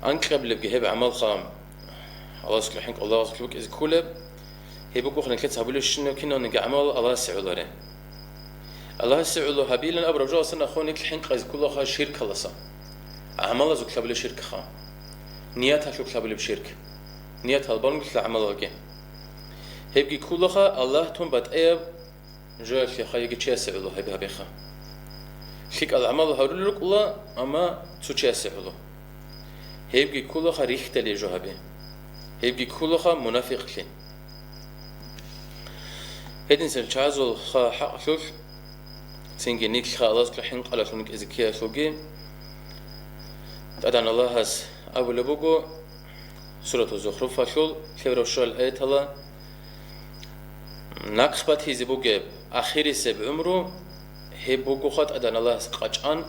Анкьабилебги гьеб гӀамалха, Аллагьасул хӀинкъи Аллагьасул букӀизе кколеб, гьеб бугоха нилъеца гьабулебщинаб киналниги гӀамал Аллагьасе гӀоларе. Аллагьасе гӀоло гьабилан абураб жоялдаса нахъе нилъ хӀинкъизе кколаха ширкалдаса. ГӀамалазухъ гьабулеб ширкха. Нияталъухъ гьабулеб ширк. Ният гьалбалунгула гӀамалалги. Гьебги кколаха Аллагь тун батӀияб жоялъеха яги чиясе гӀоло гьеб гьабеха. ЛъикӀал гӀамал гьарулел рукӀула, амма цо чиясе гӀоло. Гьебги кколаха рихьдали жо гьаби. Гьебги кколаха мунафикълъи. Гьединсел чагӀазулха хӀакълъулъ, цинги нилъха Аллагьасул хӀинкъаралъун кӀизе ккеялъулги, ТӀадан Аллагьас абулеб буго, Сурату Зухруфалъул лъебераб щуал аятала, нахъ батизе бугеб ахирисеб гӀумру гьеб бугоха ТӀадан Аллагьас къачӀан,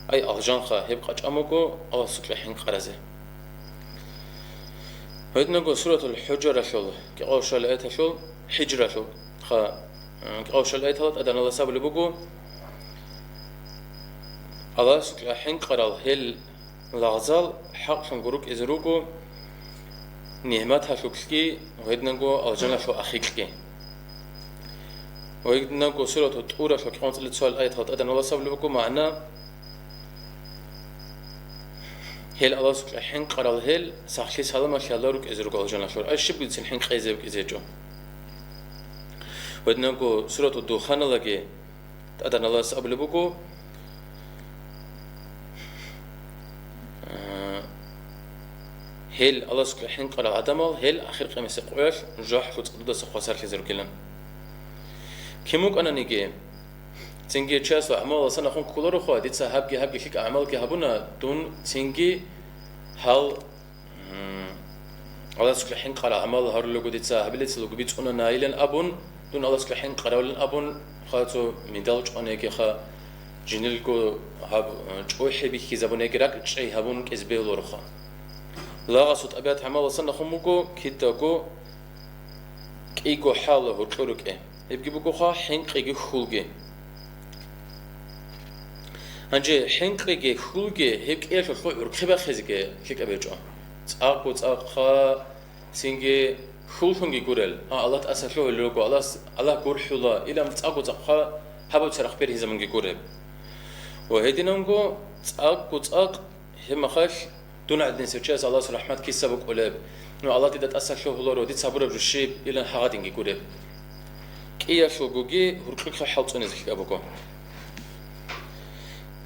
ай, алжанха гьеб къачӀан буго Аллагьасукьа хӀинкъаразе. Гьединабго Суратул ХӀужаралъул кӀикъоялъул аяталъул, ХӀижралъул, ха, кӀикъоялъул аятала ТӀадан Аллагьас абулеб буго, Аллагьасукьа хӀинкъарал гьел лагъзал хӀакълъун гурукӀизе руго нигӀматалъулъги ва гьединго алжаналъул ахикьги. Ва гьединго Сурату ТӀуралъул кӀикъоялъул цоял аятал ТӀадан Аллагьас абулеб буго магӀна, гьел Аллагьасукьа хӀинкъарал гьел сахлъи-саламалъиялда рукӀизе руго алжаналъул, ай щибгицин хӀинкъизе букӀизе гьечӀо. Ва гьединго Сурату Духаналаги ТӀадан Аллагьас абулеб буго, а, гьел Аллагьасукьа хӀинкъарал гӀадамал, гьел ахир къиямасеб къоялъ жужахӀалъул цӀадудаса хвасарлъизе ругилан. Кин вукӀананиги, цинги чиясул гӀамалалдаса нахъе кколароха, дица гьабги-гьабги лъикӀаб гӀамалги гьабуна, дун цинги гьал М, Аллагьасукьа хӀинкъарал гӀамал гьарулего дица гьабилецалаго бицунанайилан абун, дун Аллагьасукьа хӀинкъаравилан абун, ха цо медал чӀванегиха, жинилго гьаб, э, чӀухӀи бихьизабунеги ракӀчӀей гьабун кӀезбе гьолороха. Лагъасул тӀабигӀат гӀамалалдасан нахъун буго, кидаго кӀиго хӀал гьоркьор рукӀе. Гьебги бугоха хӀинкъиги хьулги. Гьанже хӀинкъиги хьулги гьеб кӀиялъулъ гӀурхъи бахъизеги лъикӀаб гьечӀо. ЦӀакъго цӀакъха, цинги хьуллъунги гурел, а, Аллагь тӀаса лъугьулел руго, Аллагьас, Аллагь гурхӀула, илан цӀакъго цӀакъха гьабав церахъ бергьизабунги гуреб. Ва гьединанго цӀакъго цӀакъ Гьеб мехалъ, дун гӀадинасев чияс Аллагьас рахӀмат киса букӀулеб? Ну, Аллагь дида тӀаса лъугьуларо, дица гьабураб жо щиб? Илан гьагъадинги гуреб. КӀиялъулгоги гьуркьухъе хӀалцӀунезехъа буго.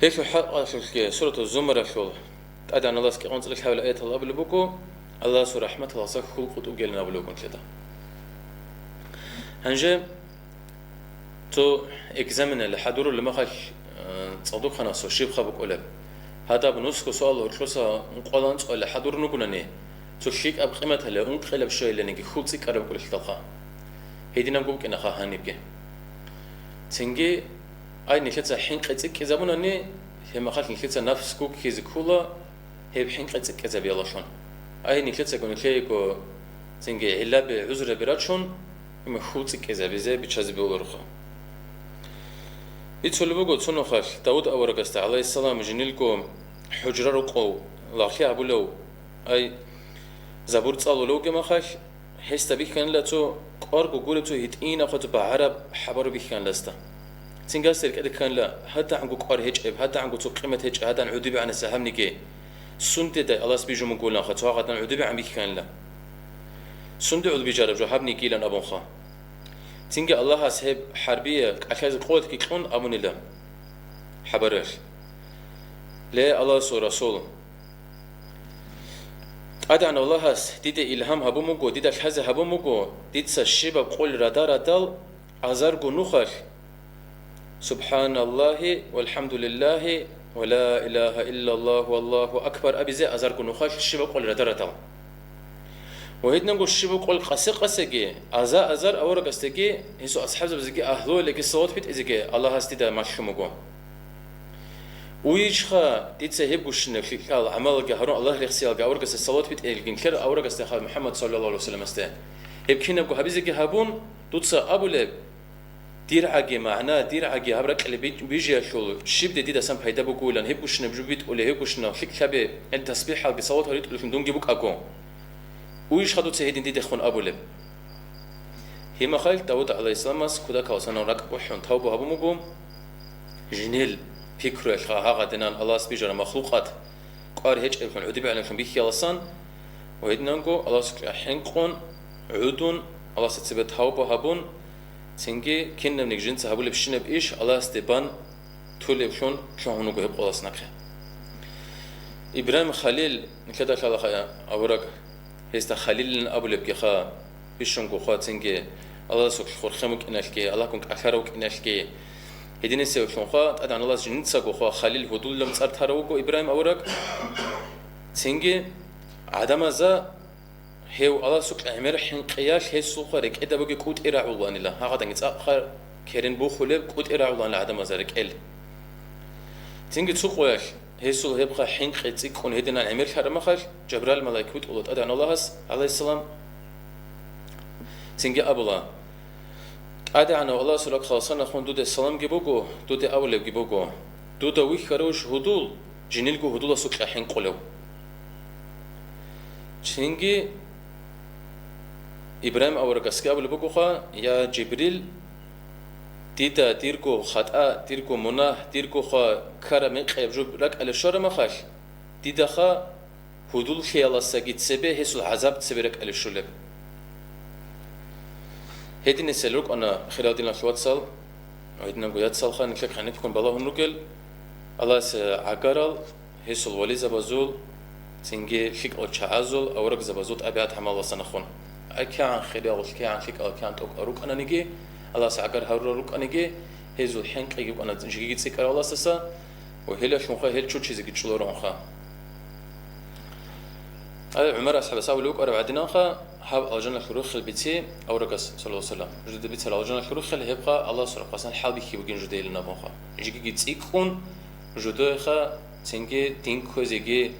Гьелъул хӀакъалъулъги Суратул Зумаралъул тӀадегӀан Аллагьас кӀикъоялда цӀикӀкӀалъулеб аяталда абулеб буго, Аллагьасул рахӀматалдаса хьул къутӀугилан абулеб буго нилъеда. Гьанже Цо экзаменалде хӀадурулеб мехалъ, э, цӀакъдухъанасул щибха букӀулеб? Гьадаб нусго суал гьоркьоса ункъоялда анцӀоялде хӀадурун вугонани, цо лъикӀаб къиматалъе ункъилаб щвейиланиги хьул цӀикӀкӀараб букӀулелъидалха. Гьединабго букӀинаха гьанибги. Цинги, ай, нилъеца хӀинкъи цӀикӀкӀизабунани, гьеб мехалъ нилъеца нафс гуккизе ккола, гьеб хӀинкъи цӀикӀкӀизабиялдалъун. Ай, нилъецаго нилъеего цинги гӀиллаби, гӀузраби рачун, имма хьул цӀикӀкӀизабизе биччазе бегьулароха. Бицулеб буго цо нухалъ Давуд аварагасда, гӀалайгьиссалам, жиндирго хӀужра рукъов, лагълъи гьабулев, ай, забур цӀалулевги мехалъ, гьесда бихьанила цо кӀварго гуреб цо гьитӀинаб хъацӀ багӀараб хабар бихьанила гьесда. Цинги гьесда рекӀеде кканила, гьадагӀанго кӀвар гьечӀеб, гьадагӀанго цо къимат гьечӀеб, гьадан гӀодобегӀан гьесда гьабниги, сунде-дай Аллагьас бижун бугониха, цо гьагъадан гӀодобегӀан бихьанила. Сунде гӀодобижараб жо гьабнигилан абунха. Цинги Аллагьас гьеб хӀарбие кӀалъазе къуватги кьун абунила хабаралъ. Ле, Аллагьасул Расул! ТӀадегӀанав Аллагьас дида илгьам гьабун буго, дида лъазе гьабун буго, дица щибаб къул рада-радал азарго нухалъ «Субханаллагьи валхӀамдулиллагьи ва ла илагьа иллаллагьу валлагьу акбар» абизе азарго нухалъ щибаб къул рада-радал. Ва гьединанго щибаб къул къасе-къасеги, аза-азар аварагасдаги, гьесул асхӀабзабазеги, агьлуялдаги салават битӀизеги Аллагьас дида малъун буго. Уйищха дица гьеб гущинаб лъикӀал гӀамалги гьарун, Аллагь рехсиялги аварагасда салават битӀейилгин ккела аварагасдеха МухӀаммад саллаллагьу гӀалайгьи вассаламасде. Гьеб кинабго гьабизеги гьабун, дуца абулеб, дир гӀаги магӀна, дир гӀаги гьаб ракӀалде би-, бижиялъул щибде дидасан пайда бугойилан, гьеб гущинаб жо битӀулей, гьеб гущинаб лъикӀлъаби, гьел тасбихӀалги салаватал ритӀулелъун дунги букӀаго. Уйищха дуца гьедин дидехун абулеб? Гьимахъал Давуд гӀалайгьиссаламас кутакаласан ракӀ бухӀун тавба гьабун буго, жинел пикруялъха гьагъадинан Аллагьас бижараб махлукъат кӀвар гьечӀеблъун, гӀодобегӀанлъун бихьияласан, ва гьединанго Аллагьасукьа хӀинкъун, гӀудун, Аллагьасда цебе тавба гьабун, цинги кинабниги жинца гьабулебщинаб иш Аллагьасде бан тулеблъун лъугьун вуго гьеб къоялъ нахъе. Ибрагьим Халил, нилъеда лъалаха авараг, гьесда Халилилан абулебгиха, бищунго хва цинги, Аллагьасукьа хурхен вукӀиналъги, Аллагьгун кӀалъарав вукӀиналъги, гьединасевлъунха, ТӀадегӀан Аллагьас жинцаго хва Халил гьудуллан цӀар тарав вуго Ибрагьим авараг. Цинги гӀадамазда гьев Аллагьасукьа гӀемер хӀинкъиялъ гьесулха рекӀеда бугеб кӀутӀи рагӀуланила, гьагъаданги цӀакъха керен бухулеб кӀутӀи рагӀуланила гӀадамазда рекӀел. Цинги цо къоялъ гьесул гьебха хӀинкъи цӀикӀкӀун гьединан гӀемерлъараб махалъ, Жабраил малаик витӀула ТӀадегӀан Аллагьас, гӀалайгьиссалам. Цинги абула: «ТӀадегӀанав Аллагьасул рахъаласан ахун дуде саламги буго, дуде абулебги буго: дуда вихьаравищ гьудул, жиндирго гьудуласукьа хӀинкъулев?» Цинги Ибрагьим аварагасги абулеб бугоха: «Я Жибрил, дида дирго хатӀа, дирго мунагь, дирго хва ккараб мекъияб жо ракӀалде щвараб махалъ, дидаха гьудуллъиялдасаги цебе гьесул гӀазаб цебе ракӀалде щолеб». Гьединасел рукӀана, хириял диналъул вацал, гьединанго яцалха, нилъер гӀенеккун балагьун ругел Аллагьасе гӀагарал, гьесул вализабазул, цинги лъикӀал чагӀазул, аварагзабазул тӀабигӀат-гӀамалалдасан ахун. Ай кигӀан хириял, кигӀан лъикӀал, кигӀан тӀокӀал рукӀананиги, Аллагьасе гӀагар гьарурал рукӀаниги, гьезул хӀинкъиги букӀана жеги цӀикӀкӀарав Аллагьасдаса, ва гьелалъунха гьел чучизеги чӀоларонха. Гьай, ГӀумар асхӀабас абулеб букӀараб гӀадинанха, гьаб алжаналъул рохел бици аварагас, саллаллагьу гӀалайгьи вассалам. Жуда бицараб алжаналъул рохел гьебха Аллагьасул рахъасан хӀалбихьи бугин жуда гьелин абунха. Жеги цӀикӀкӀун жудайха, цинги дин кквезеги,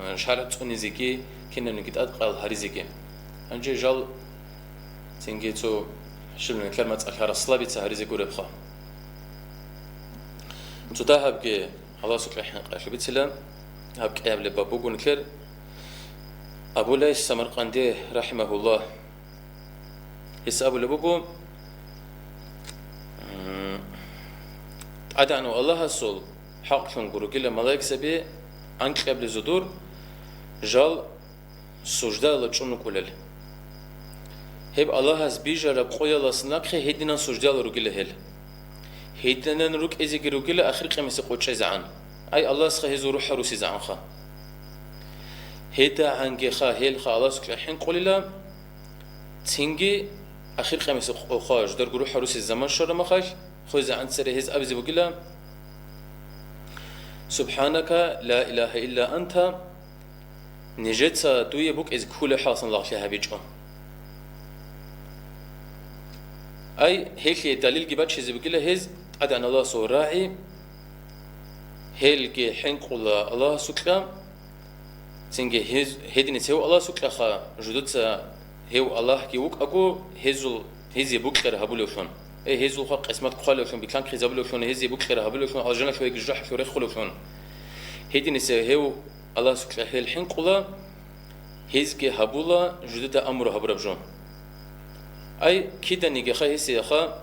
э, шаргӀ цӀунизеги, кинабниги тӀадкъал гьаризеги. Гьанже жал цинги цо щибниги нилъер мацӀалъ расслабиться гьаризе гуребха. Цо дагьабги Аллагьасукьа хӀинкъиялъул бицила, гьаб кӀиабилеб баб буго нилъер. Абу Лайс Самаркъанди, рахӀимагьуллагь, гьес абулеб буго: «М, ТӀадегӀанав Аллагьасул хӀакълъун гуругила малаикзаби анкьабилезул дур жал суждала чӀун рукӀулел. Гьеб Аллагьас бижараб къоялдаса нахъе гьединан суждала ругила гьел. Гьединан рукӀизеги ругила ахир къемиса къо чӀезегӀан. Ай, Аллагьасха гьезул рухӀал русизегӀанха. ГьедагӀангиха гьелха Аллагьасукьа хӀинкъулила, цинги ахир къемиса къоха жударго рухӀал русизе заман щвараб махалъ, хвезегӀан цере гьез абизе бугила: Субханака, ла илагьа илла анта, нижеца дуе букӀизе кколеб хӀалалъан лагълъи гьабичӀо». Ай, гьелъие далилги бачизе бугила гьез, ТӀадегӀан Аллагьасул рагӀи, гьелги хӀинкъула Аллагьасукьа, цинги гьез, гьединец гьев Аллагьасукьаха, жудуца гьев Аллагьги вукӀаго, гьезул, гьезие букьараб гьабулевлъун. Э, гьезулха къисмат хъвалевлъун, битлъанхъизабулевлъун, гьезие букьараб гьабулевллъун, алжаналъувеги жужахӀалъув рехулевлъун. Гьединесе гьев Аллагьасукьа гьел хӀинкъула, гьезги гьабула жудеда амру гьабураб жо. Ай, киданиги хай гьесиеха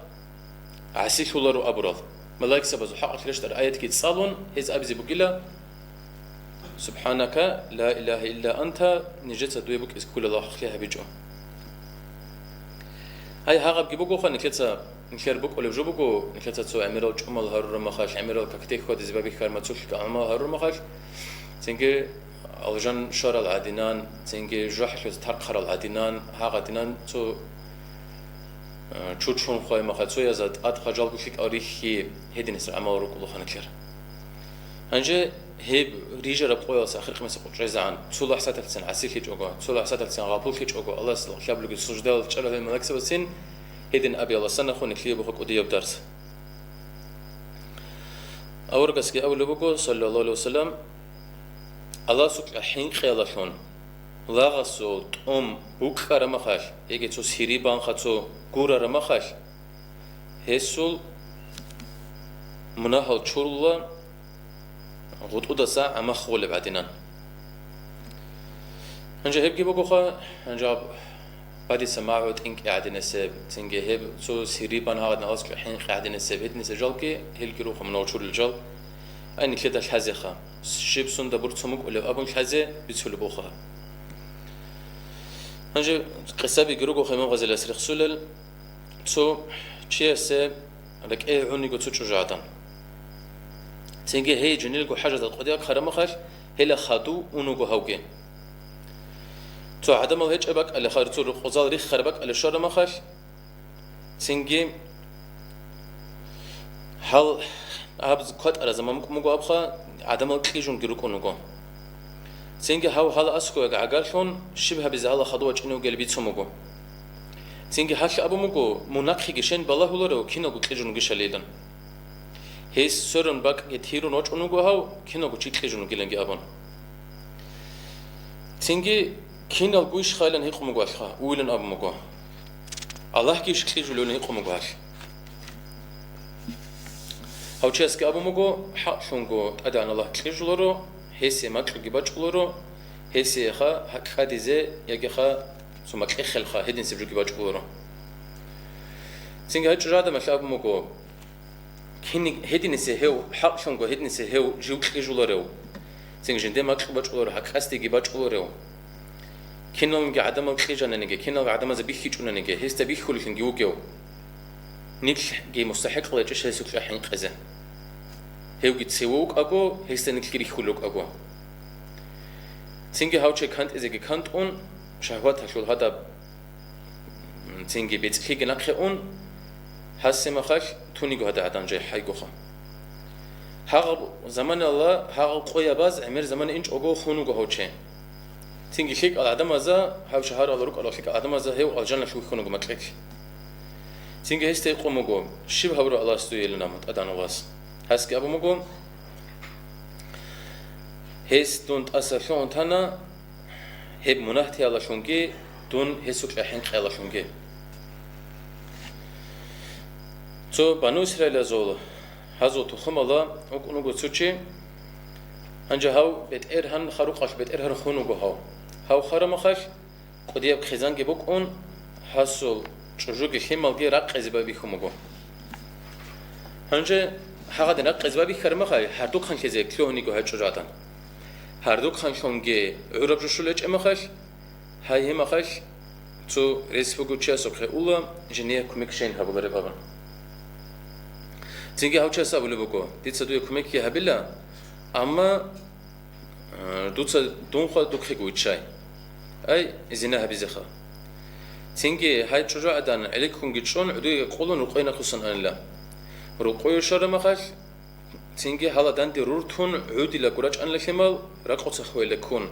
гӀасилъуларо абурал. Малаикзабазул хӀакъалъулъ рещтӀараб аятги цӀалун, гьез абизе бугила: «Субханака, ла илагьа илла анта, нижеца дуе букӀизе кколеб лагълъи гьабичӀо». Ай, гьагъабги бугоха, нилъеца, нилъер букӀулеб жо буго, нилъеца цо гӀемерал чӀумал гьарураб махалъ, гӀемерал как-теккуха дезибабихьарма цолъи гӀамал гьарураб махалъ, цинги алжан щварал гӀадинан, цинги жужахӀалъуз тархъарал гӀадинан, гьагъадинан цо, э, чучун хвай махалъ, цояза тӀад хъажалго лъикӀал рихьи, гьединас гӀамал рукӀулаха нилъер. Гьанже гьеб рижараб къоялъ ахир къимасе къучӀезегӀан, цо лахӀзаталъцин гӀасилъичӀого, цо лахӀзаталъцин гъапуллъичӀого, Аллагьас лъабулебги суждалда чӀаралъур малаикзабацин, гьедин абиялдасан нахъе нилъее буго кӀудияб дарс. Аварагасги абулеб буго, саллаллагьу гӀалайгьи вассалам, Аллагьасукьа хӀинкъиялалъун, лагъасул тӀом букӀараб махалъ, яги цо сири банха цо гурараб махалъ, гьесул мунагьал чурула гъутӀудаса гӀамах гъолеб гӀадинан. Гьанже гьебги бугоха, гьанже гьаб бадиса магӀу тӀинкӀи гӀадинасеб, цинги гьеб цо сири бан гьагъадин Аллагьасукьа хӀинкъи гӀадинасеб, гьединасеб жалги, гьелги руго мунагьал чурулел жал. Ай, нилъеда лъазеха, щиб сунда бурцун букӀулеб абун лъазе бицулеб бугоха. Гьанже къисабиги руго Имам Гъазалияс рехсулел, цо чиясе рекӀее гӀуниго цо чӀужугӀадан. Цинги гьей жинилго хӀажатал къватӀияб ккараб махалъ, гьела хадув унуго гьавги. Цо гӀадамал гьечӀеб бакӀалеха, цо рукъзал риххараб бакӀалде щвараб махалъ, цинги гьал гьаб кватӀара заман мукӀун буго абха, гӀадамал кьижунги рукӀун руго. Цинги гьав гьала аскӀояг гӀагарлъун, щиб гьабизе гьала хадув вачӀине вугел бицун буго. Цинги гьалъ абун буго, мун нахъеги щен балагьуларев киналго кьижун вугищалилан. Гьес сверун бакӀги тирун вачӀун вуго гьав, киналго чи кьижун вугиланги абун. Цинги киналгойищ хайилан гьикъун буго алъха, уйилан абун буго. Аллагьгийищ кьижулевлъун гьикъун буго гьалъ. Гьав чиясги абун буго, хӀакълъунго ТӀадегӀан Аллагь кьижуларо, гьесие макьуги бачӀуларо, гьесиеха гьакъадизе ягиха цо макьихъелха гьединсеб жоги бачӀуларо. Цинги гьай чӀужугӀаданалъ абун буго, кини-, гьединисе гьев, хӀакълъунго гьединисе гьев жив кьижуларев, цинги жинде макьу бачӀуларев, гьакъасдеги бачӀуларев. Киналги гӀадамал кьижананиги, киналги гӀадамазе бихьичӀонаниги, гьесда бихьулелъунги вугев. Нилъги мустахӀикълъичӀищ гьесукьа хӀинкъизе. Гьевги цеве вукӀаго, гьесда нилъги рихьулев вукӀаго. Цинги гьав чи кантӀизеги кантӀун, шагьваталъул гьадаб, м, цинги бецӀлъиги нахъе ун, гьасемахалъ туниго гьадагӀадан жай хӀайгоха. Гьагъаб заманалда гьагъаб къоябаз гӀемер замана инчӀого хун вуго гьав чи. Цинги лъикӀал гӀадамазда, гьав шагьаралда рукӀарал лъикӀал гӀадамазда гьев алжаналъув вихьун вуго макьилъ. Цинги гьесда гьикъун буго, щиб гьабураб Аллагьас дуе илан абун ТӀадегӀан Аллагьас. Гьасги абун буго, гьес дун тӀаса лъугӀун тана, гьеб мунагьтиялалъунги, дун гьесукьа хӀинкъиялалъунги. Цо Бану Исраилазул, гьазул тухумалда вукӀун вуго цо чи. Гьанже гьав бетӀергьан, харукъалъ бетӀергьан хун вуго гьав. Гьав хварамахалъ, кӀудияб хъизанги букӀун, гьасул чӀужуги лъималги ракъизе байбихьун буго. Гьанже гьагъадин ракъизе байбихьараб махалъ, гьардухъанлъизе лъугьун йиго гьай чӀужугӀадан. Гьардухъанлъунги гӀураб жо щулечӀеб махалъ, гьай гьеб махалъ цо рес бугев чиясухъе ула, жиндие кумек щейин гьабулареб абун. Цинги гьав чияс абулеб буго, дица дуе кумекги гьабила, амма Э, дуца дунха духъего виччай. Ай, зина гьабизеха. Цинги гьай чӀужугӀадан гӀеликкунги чӀун, гӀодовеги къулун рукъойнахъусан анила. Рукъое щвараб махалъ, цинги гьаладанде руртун гӀодилаго рачӀанила лъимал, ракъуца хвейила ккун,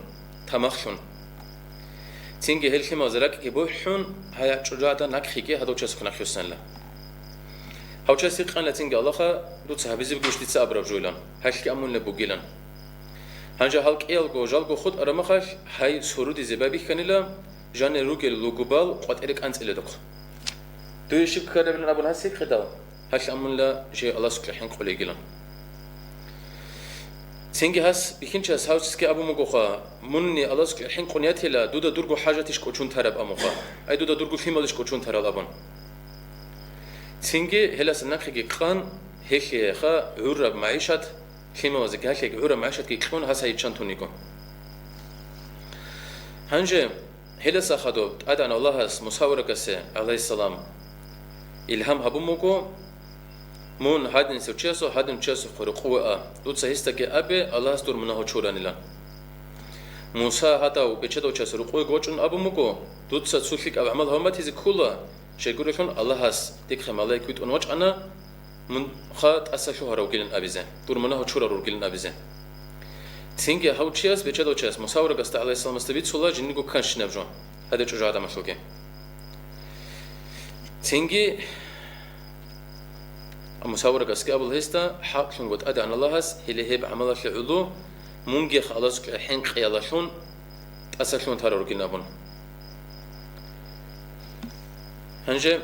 тамахлъун. Цинги гьел лъималазе ракӀги бухӀун, гьай чӀужугӀадан нахъеги гьадав чиясухъе нахъе вуссанила. Гьав чияс гьикъанила цинги, Аллагьха, дуца гьабизе бугищ дица абураб жойилан, гьалъги амунила бугилан. Гьанже гьал кӀиялго жалго хутӀараб махалъ, гьай сурудизе байбихьанила, жанир ругел лугбал къватӀире кӀанцӀила духъ. Дуе щиб ккарабилан абун гьас гьикъидал, гьалъ амунила жий Аллагьасукьа хӀинкъулейгилан. Цинги гьас бихьинчияс гьав чиясги абун бугоха, мунни Аллагьасукьа хӀинкъун ятила, дуда дурго хӀажатищ кӀочон тараб абунха, ай дуда дурго лъималищ кӀочон тарал абун. Цинги гьелдаса нахъеги къан, гьелъиеха гӀураб магӀишат, лъималазе гьалъиеги гӀураб магӀишатги кьун гьас гьайиччан тун йиго. Гьанже гьелдаса хадуб ТӀадегӀан Аллагьас Муса аварагасе, гӀалайгьиссалам, Илгьам гьабун буго: «Мун гьадинсев чиясул, гьадинав чиясухъе рукъуве а. Дуца гьесдаги абе, Аллагьас дур мунагьал чуранилан». Муса гьадав бечедав чияс рукъувеги вачӀун абун буго: «Дуца цо лъикӀаб гӀамал гьабун батизе ккола, щайгурелъул Аллагьас дихъе малаик витӀун вачӀана, мунха тӀаса лъугьарав вугилан абизе, дур мунагьал чурарав вугилан абизе». Цинги гьав чияс, бечедав чияс, Муса аварагасда гӀалайгьиссаламасда бицула жиндирго кканщинаб жо, гьадин чӀужугӀаданалъулги. Цинги Муса аварагасги абула гьесда: «ХӀакълъунго ТӀадегӀан Аллагьас, гьеле гьеб гӀамалалъе гӀоло мунгеха Аллагьасукьа хӀинкъиялалъун тӀаса лъугьун тарав ругин», – абун. Гьанже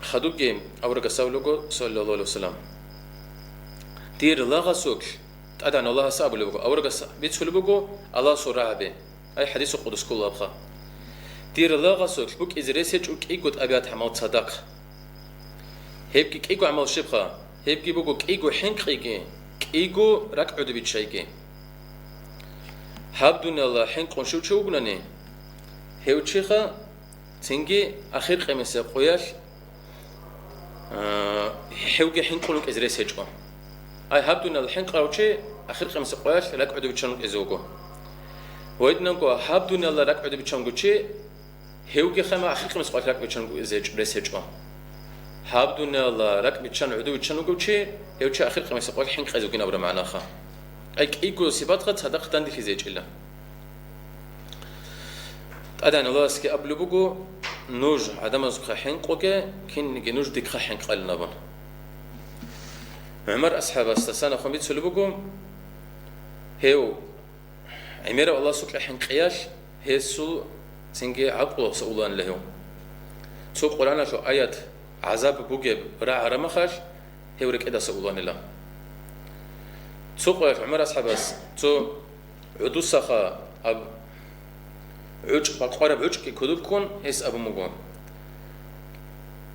хадубги аварагас абулего, саллаллагьу гӀалайгьи вассалам: «Дир лагъасулъ», ТӀадегӀан Аллагьас абулеб буго, аварагас бицулеб буго Аллагьасул рагӀаби. Ай, хӀадисул къудус кколабха: «Дир лагъасулъ букӀизе рес гьечӀо кӀиго тӀабигӀат-гӀамал цадахъ. Гьебги кӀиго гӀамал щибха? Гьебги буго кӀиго хӀинкъиги, кӀиго ракӀ гӀодобиччайги. Гьаб дуниялалда хӀинкъун щив чи вугунани, гьев чиха цинги ахир къемесеб къоялъ, а, гьевги хӀинкъун вукӀизе рес гьечӀо. Ай, гьаб дуниялалда хӀинкъарав чи ахир къемесеб къоялъ ракӀ гӀодобиччан вукӀизе вуго. Гьединанго гьаб дуниялалда ракӀ гӀодобиччанго чи, гьевги хама ахир къемесеб къоялъ ракӀ биччан вукӀизе гьечӀо, рес гьечӀо. Гьаб дуниялалда ракӀ биччан гӀодобиччан вугев чи, гьев чи ахир къемесеб къоялъ хӀинкъизе вугин абураб магӀнаха. Ай, кӀиго сипатха цадахъ данделъизе гьечӀила». ТӀадегӀан Аллагьасги абулеб буго: «Нуж гӀадамазухъа хӀинкъуге, кинниги нуж дихъа хӀинкъалин», – абун. ГӀумар асхӀабасдасан ахун бицулеб буго: «Гьев гӀемерав Аллагьасукьа хӀинкъиялъ гьесул цинги гӀакълуса уланила гьев. Цо Къуръаналъул аят гӀазаб бугеб рагӀараб мехалъ, гьев рекӀедаса уланила». Цо къоялъ ГӀумар асхӀабас цо гӀудусаха аб гӀучӀ, бакъвараб гӀучӀги кодоб ккун, гьес абун буго: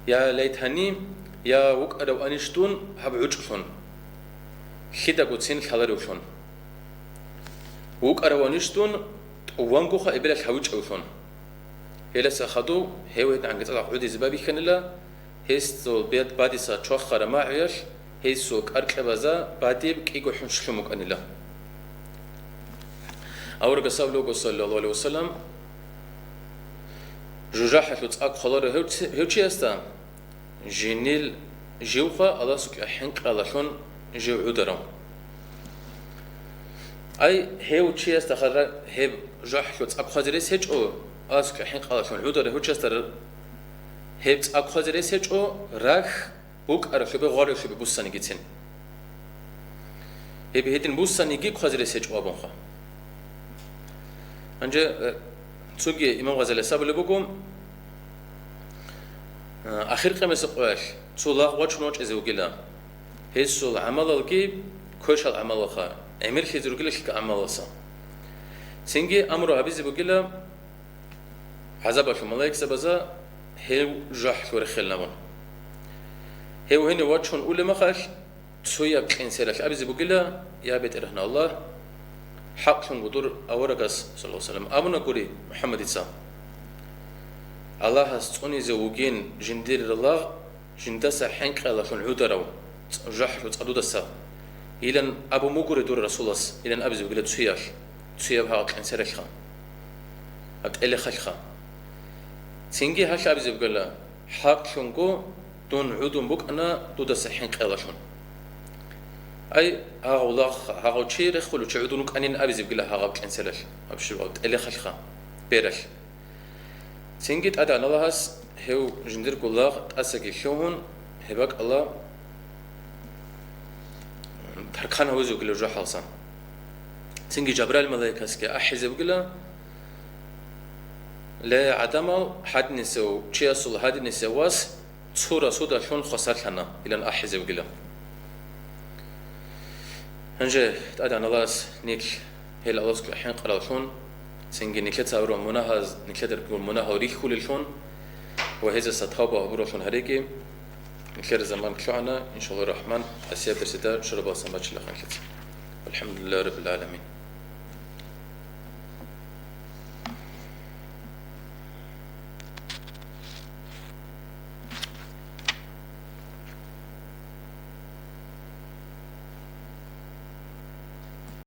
«Я лайтани, я вукӀараванищ дун гьаб гӀучӀлъун, лъидагоцин лъаларевлъун. ВукӀараванищ дун тӀувангоха эбелалъ гьавичӀевлъун». Гьелдаса хадув гьев гьедин гӀанги цӀакъ гӀодизе байбихьанила, гьесул бед-, бадиса чвахараб магӀуялъ гьесул кӀаркьабазда бадиб кӀиго хӀунчӀ лъун букӀанила. Аварагас абулеб буго, саллаллагьу гӀалайгьи вассалам: «ЖужахӀалъул цӀакъ хъваларев гьев чи-, гьев чиясда жинил живха Аллагьасукьа хӀинкъиялалъун жив гӀударав». Ай, гьев чиясда хара гьеб жужахӀалъул цӀакъ хъвазе рес гьечӀо, Аллагьасукьа хӀинкъиялалъун гӀударав гьев чиясда гьеб цӀакъ хъвазе рес гьечӀо, рахь букӀаралъубе, гъваралъубе буссанигицин. Гьеб гьедин буссаниги хъвазе рес гьечӀо абунха. Гьанже, э, цоги Имам Гъазалияс абулеб буго, э, ахир къемесеб къоялъ цо лагъ вачун вачӀизе вугила. Гьесул гӀамалалги квешал гӀамалалха, гӀемерлъизе ругила лъикӀаб гӀамалалса. Цинги амру гьабизе бугила гӀазабалъул малаикзабазда гьев жужахӀалъул реххел гьабун. Гьев гьенив вачун улеб мехалъ, цояб кьенсералъ абизе бугила: «Я БетӀергьан Аллагь, хӀакълъунго дур аварагас, саллаллагьу гӀалайгьи вассалам, абуна гури МухӀаммадица: Аллагьас цӀунизе вугин жиндир лагъ жиндаса хӀинкъиялалъун гӀударав, цӀ-, жужахӀалъул цӀадудаса, илан абун бугури дур Расулас», – илан абизе бугила цоялъ, цояб гьаб кьенсералъха, гьаб тӀелехалъха. Цинги гьалъ абизе бугила: «ХӀакълъунго дун гӀудун букӀана дудаса хӀинкъиялалъун». Ай, гьагъав лагъ, гьагъав чи рехулев чи гӀудун вукӀанин абизе бугила гьагъаб кьенсералъ, гьаб щиб, гьаб тӀелехалъха, бералъ. Цинги ТӀадегӀан Аллагьас гьев жиндирго лагъ тӀасаги лъугьун, гьеб бакӀалда таркан гьавизе вугила жужахӀалса. Цинги Жабраил малаикасги ахӀизе бугила: «Ле, гӀадамал, гьадинисев чиясул гьадинисев вас цо расудалъун хвасарлъана», – илан ахӀизе вугила. Гьанже ТӀадегӀан Аллагьас нилъ гьел Аллагьасукьа хӀинкъараллъун, цинги нилъеца гьабурал мунагьаз-, нилъеда гьабурал мунагьал рихьулеллъун ва гьезаса тавба гьабураллъун гьареги. Нилъер заман лъугӀана, иншаллагьу рахӀман, гӀасияб берседа шурабалсан бачила нилъеца. ВалхӀамдулиллагьи раббил гӀаламин.